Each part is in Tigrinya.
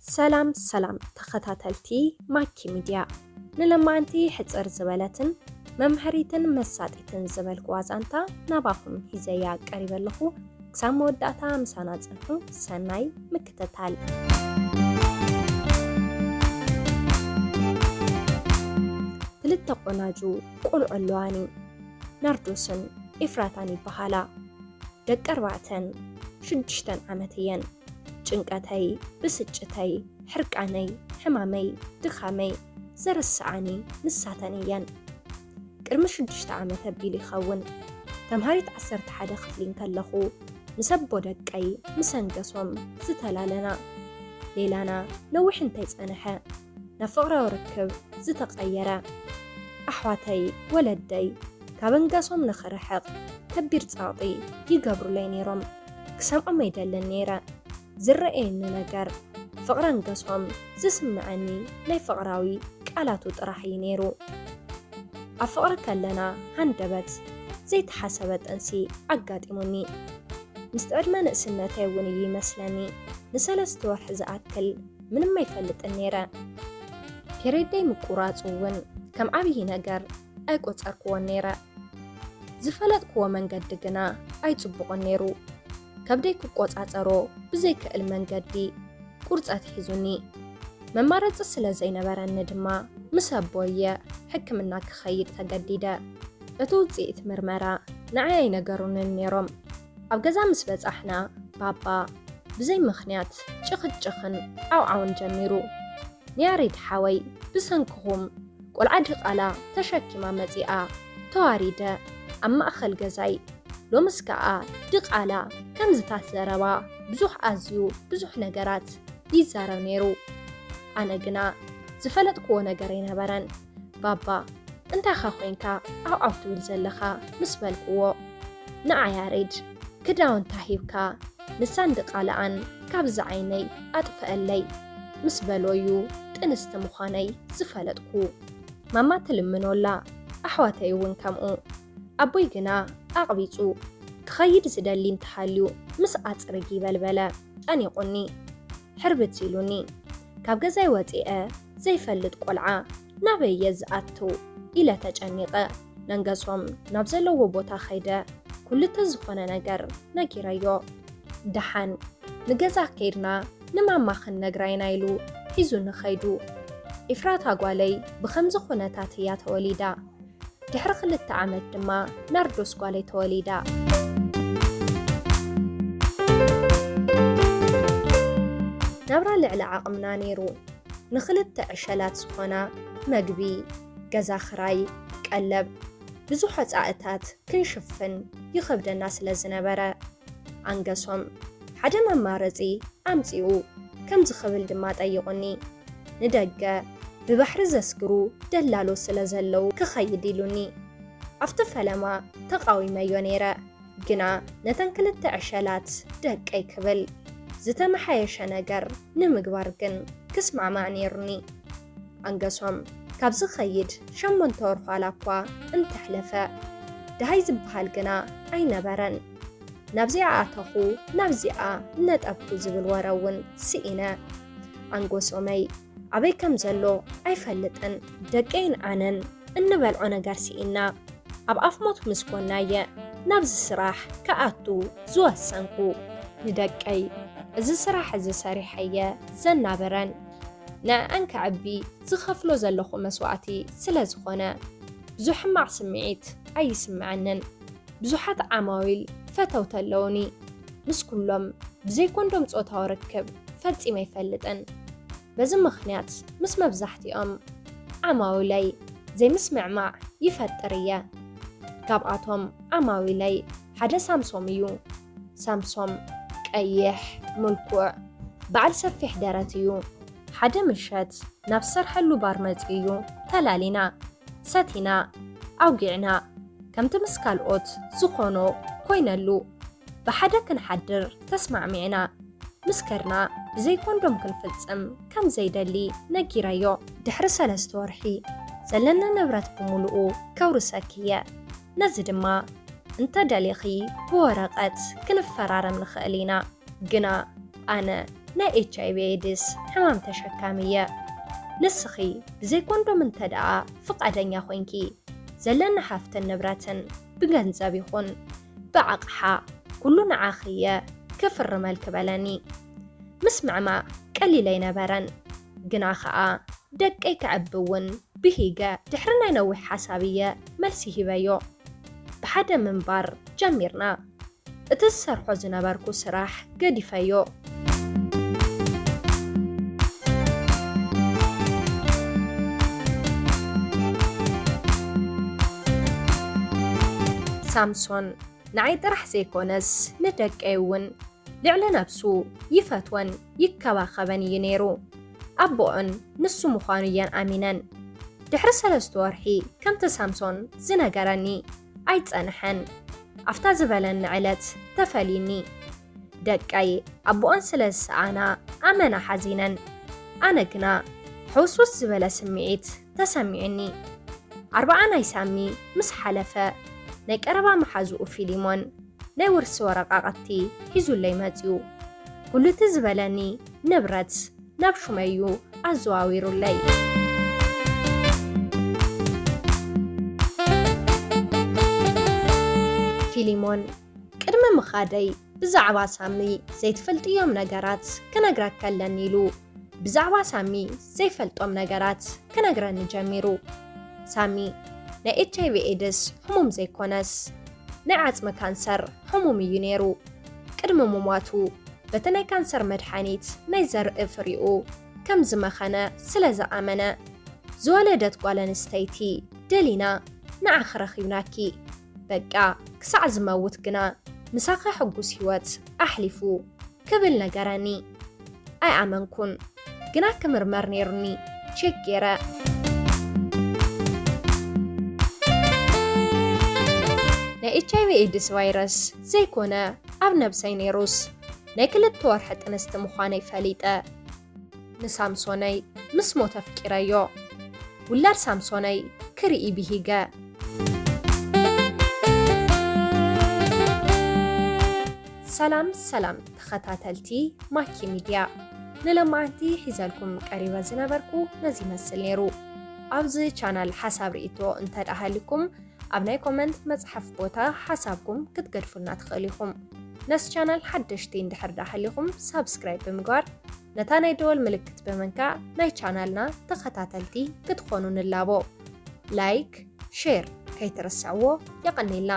ሰላም ሰላም ተኸታተልቲ ማኪ ሚድያ፣ ንለማዓንቲ ሕጽር ዝበለትን መምሃሪትን መሳጢትን ዝበልክዋ ዛንታ ናባኹም ሂዘያ ቀሪበ ኣለኹ። ክሳብ መወዳእታ ምሳና ጽንሑ። ሰናይ ምክትታል። ክልተ ቆናጁ ቆልዑ ኣለዋኒ፣ ናርዶስን ኤፍራታን ይበሃላ። ደቂ ኣርባዕተን ሽዱሽተን ዓመት እየን። ጭንቀተይ፣ ብስጭተይ፣ ሕርቃነይ፣ ሕማመይ፣ ድኻመይ ዘረስዓኒ ንሳተን እየን። ቅድሚ ሽዱሽተ ዓመት ኣቢሉ ይኸውን። ተምሃሪት ዓሰርተ ሓደ ክፍሊ እንከለኹ፣ ምስ ኣቦ ደቀይ ምስ ኣንገሶም ዝተላለና። ሌላና ነዊሕ እንተይጸንሐ፣ ናብ ፍቕራዊ ርክብ ዝተቐየረ። ኣሕዋተይ፣ ወለደይ፣ ካብ ኣንገሶም ንኽርሕቕ ከቢድ ጸቕጢ ይገብሩለይ ነይሮም። ክሰምዖም ኣይደልን ነይረ። ዝረኣየኒ ነገር፣ ፍቕሪ ኣንገሶም ዝስምዐኒ ናይ ፍቕራዊ ቃላቱ ጥራሕ እዩ ነይሩ። ኣብ ፍቕሪ ከለና ሃንደበት ዘይተሓሰበ ጥንሲ ኣጋጢሙኒ። ምስቲ ዕድመ ንእስነተይ እውን እዩ ይመስለኒ፣ ንሰለስተ ወርሒ ዝኣክል ምንም ኣይፈልጥን ነይረ። ፔሬደይ ምቁራጹ እውን ከም ዓብዪ ነገር ኣይቆጸርክዎን ነይረ። ዝፈለጥክዎ መንገዲ ግና ኣይጽቡቕን ነይሩ። ከብደይ ክቆጻጸሮ ብዘይክእል መንገዲ ቁርጸት ሒዙኒ። መማረጺ ስለ ዘይነበረኒ ድማ ምስ ኣቦየ ሕክምና ክኸይድ ተገዲደ። እቲ ውጽኢት ምርመራ ንዓይ ኣይነገሩንን ነይሮም። ኣብ ገዛ ምስ በጻሕና፣ ባባ ብዘይ ምኽንያት ጭቕጭቕን ዓውዓውን ጀሚሩ። ንያሬድ ሓወይ፣ ብሰንክኹም ቆልዓ ድቓላ ተሸኪማ መጺኣ፣ ተዋሪደ ኣብ ማእከል ገዛይ። ሎምስ ከኣ ድቓላ ከምዝታት ዘረባ ብዙሕ፣ ኣዝዩ ብዙሕ ነገራት ይዛረብ ነይሩ። ኣነ ግና ዝፈለጥክዎ ነገር ኣይነበረን። ባባ፣ እንታይኻ ኮይንካ ዓውዓው ትብል ዘለኻ? ምስ በልክዎ፣ ንዓ ያሬድ ክዳውንታ ሂብካ ንሳን ድቓላኣን ካብዚ ዓይነይ ኣጥፍኣለይ ምስ በሎዩ ጥንስቲ ምዃነይ ዝፈለጥኩ። ማማ ትልምኖ ኣላ፣ ኣሕዋተይ እውን ከምኡ። ኣቦይ ግና ኣቕቢጹ ክኸይድ ዝደሊ እንተሃልዩ ምስ ኣጽርጊ በልበለ ጨኒቑኒ። ሕርብት ኢሉኒ። ካብ ገዛይ ወጺኤ ዘይፈልጥ ቆልዓ ናበይ እየ ዝኣቱ ኢለ ተጨኒቐ። ነንገሶም ናብ ዘለዎ ቦታ ከይደ ኩሉ እቲ ዝኾነ ነገር ነጊረዮ። ደሓን ንገዛ ከይድና ንማማ ክንነግራ ኢና ኢሉ ሒዙኒ ኸይዱ። ኢፍራታ ጓለይ ብኸምዚ ኩነታት እያ ተወሊዳ። ድሕሪ ክልተ ዓመት ድማ ናርዶስ ጓለይ ተወሊዳ። ናብራ ልዕሊ ዓቕምና ነይሩ። ንኽልተ ዕሸላት ዝኾና መግቢ፣ ገዛ ኽራይ፣ ቀለብ፣ ብዙሕ ወጻእታት ክንሽፍን ይኸብደና ስለ ዝነበረ፣ ኣንገሶም ሓደ መማረጺ ኣምጺኡ ከምዚ ክብል ድማ ጠይቑኒ። ንደገ ብባሕሪ ዘስግሩ ደላሎ ስለ ዘለዉ ክኸይድ ኢሉኒ። ኣብቲ ፈለማ ተቓዊመዮ ነይረ፣ ግና ነተን ክልተ ዕሸላት ደቀይ ክብል ዝተመሓየሸ ነገር ንምግባር ግን ክስማዕማዕ ነይሩኒ። ኣንገሶም ካብ ዝኸይድ ሸሞንተ ወርሑ ዋላ እኳ እንተሕለፈ፣ ደሃይ ዝበሃል ግና ኣይነበረን። ናብዚኣ ኣተኹ፣ ናብዚኣ ነጠብኩ ዝብል ወረ እውን ስኢነ። ኣንጎሶመይ ኣበይ ከም ዘሎ ኣይፈልጥን። ደቀይን ኣነን እንበልዖ ነገር ስኢና፣ ኣብ ኣፍ ሞት ምስ ኮናየ ናብዚ ስራሕ ክኣቱ ዝወሰንኩ። ንደቀይ እዚ ስራሕ እዚ ሰሪሐየ ዘናብረን፣ ንዕአን ከዕቢ ዝኸፍሎ ዘለኹ መስዋእቲ ስለ ዝኾነ፣ ብዙሕ ሕማቕ ስምዒት ኣይስምዐንን። ብዙሓት ዓማዊል ፈተውቲ ኣለዉኒ። ምስ ኩሎም ብዘይ ኮንዶም ጾታዊ ርክብ ፈጺመ ኣይፈልጥን። በዚ ምኽንያት ምስ መብዛሕትኦም ዓማዊለይ ዘይምስምዕማዕ ይፈጥር እየ። ካብኣቶም ዓማዊለይ ሓደ ሳምሶም እዩ። ሳምሶም ቀይሕ፣ ምልኩዕ፣ በዓል ሰፊሕ ደረት እዩ። ሓደ ምሸት ናብ ዝሰርሐሉ ባር መጺኡ እዩ። ተላሊና፣ ሰቲና፣ ኣውጊዕና፣ ከምቲ ምስ ካልኦት ዝኾኖ ኮይነሉ፣ ብሓደ ክንሓድር ተስማዕሚዕና። ምስ ከድና ብዘይ ኮንዶም ክንፍጽም ከም ዘይደሊ ነጊረዮ። ድሕሪ ሰለስተ ወርሒ ዘለኒ ንብረት ብምሉኡ ከውርሰኪ እየ። ነዚ ድማ እንተ ደሊኺ ብወረቐት ክንፈራረም ንኽእል ኢና። ግና ኣነ ናይ ኤች ኣይ ቪ ኤድስ ሕማም ተሸካሚ እየ። ንስኺ ብዘይ ኮንዶም እንተ ደኣ ፍቓደኛ ኮይንኪ፣ ዘለኒ ሃፍትን ንብረትን ብገንዘብ ይኹን ብዓቕሓ ኩሉ ንዓኺ እየ ክፍርመልኪ በለኒ። ምስ ምዕማእ ቀሊል ኣይነበረን፣ ግና ኸኣ ደቀይ ክዕቢ እውን ብሂገ ድሕሪ ናይ ነዊሕ ሓሳብ እየ መልሲ ሂበዮ። ብሓደ ምንባር ጀሚርና። እቲ ዝሰርሖ ዝነበርኩ ስራሕ ገዲፈዮ። ሳምሶን ንዓይ ጥራሕ ዘይኮነስ ንደቀይ እውን ልዕሊ ነብሱ ይፈትወን ይከባኸበን እዩ ነይሩ። ኣቦኦን ንሱ ምዃኑ እየን ኣሚነን። ድሕሪ ሰለስተ ወርሒ ከምቲ ሳምሶን ዝነገረኒ ኣይጸንሐን። ኣብታ ዝበለኒ ዕለት ተፈልዩኒ። ደቀይ ኣቦኦን ስለ ዝሰኣና ኣመና ሓዚነን። ኣነ ግና ሕውስውስ ዝበለ ስምዒት ተሰሚዑኒ። ኣርብዓ ናይ ሳሚ ምስ ሓለፈ፣ ናይ ቀረባ መሓዝኡ ፊሊሞን ናይ ውርሲ ወረቓቕቲ ሒዙለይ መጺኡ። ኩሉ እቲ ዝበለኒ ንብረት ናብ ሹመይ እዩ ኣዘዋዊሩለይ። ፊሊሞን፣ ቅድሚ ምኻደይ ብዛዕባ ሳሚ ዘይትፈልጥዮም ነገራት ክነግረኪ ኣለኒ ኢሉ ብዛዕባ ሳሚ ዘይፈልጦም ነገራት ክነግረኒ ጀሚሩ። ሳሚ ናይ ኤች ኣይ ቪ ኤድስ ሕሙም ዘይኮነስ፣ ናይ ዓጽሚ ካንሰር ሕሙም እዩ ነይሩ። ቅድሚ ምሟቱ፣ በቲ ናይ ካንሰር መድሓኒት ናይ ዘርኢ ፍሪኡ ከም ዝመኸነ ስለ ዝኣመነ፣ ዝወለደት ጓል ኣንስተይቲ ደሊና ንዓኺ ረኺብናኪ። በቃ፣ ክሳዕ ዝመውት ግና ምሳኺ ሕጉስ ህይወት ኣሕሊፉ ክብል ነገረኒ። ኣይኣመንኩን፣ ግና ክምርመር ነይሩኒ ቼክ ገይረ። ናይ ኤች ኣይ ቪ ኤድስ ቫይረስ ዘይኮነ ኣብ ነብሰይ ነይሩስ፣ ናይ ክልተ ወርሒ ጥንስቲ ምዃነይ ፈሊጠ። ንሳምሶነይ ምስ ሞተ ኣፍቂረዮ። ውላድ ሳምሶነይ ክርኢ ብሂገ። ሰላም ሰላም ተኸታተልቲ ማኪ ሚድያ፣ ንሎማዓንቲ ሒዘልኩም ቀሪበ ዝነበርኩ ነዚ ይመስል ነይሩ። ኣብዚ ቻናል ሓሳብ ርእይቶ እንተ ደኣ ሃልኩም፣ ኣብ ናይ ኮመንት መጽሓፍ ቦታ ሓሳብኩም ክትገድፉልና ትኽእሉ ኢኹም። ነዚ ቻናል ሓደሽቲ እንድሕር ደኣ ሃሊኹም፣ ሳብስክራይብ ብምግባር፣ ነታ ናይ ደወል ምልክት ብምንካእ ናይ ቻናልና ተኸታተልቲ ክትኾኑ ንላቦ። ላይክ፣ ሼር ከይትርስዕዎ። የቐንየልና።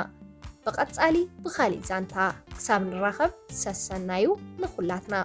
ብቐጻሊ ብኻሊእ ዛንታ ክሳብ ንራኸብ፣ ሰሰናዩ ንኹላትና።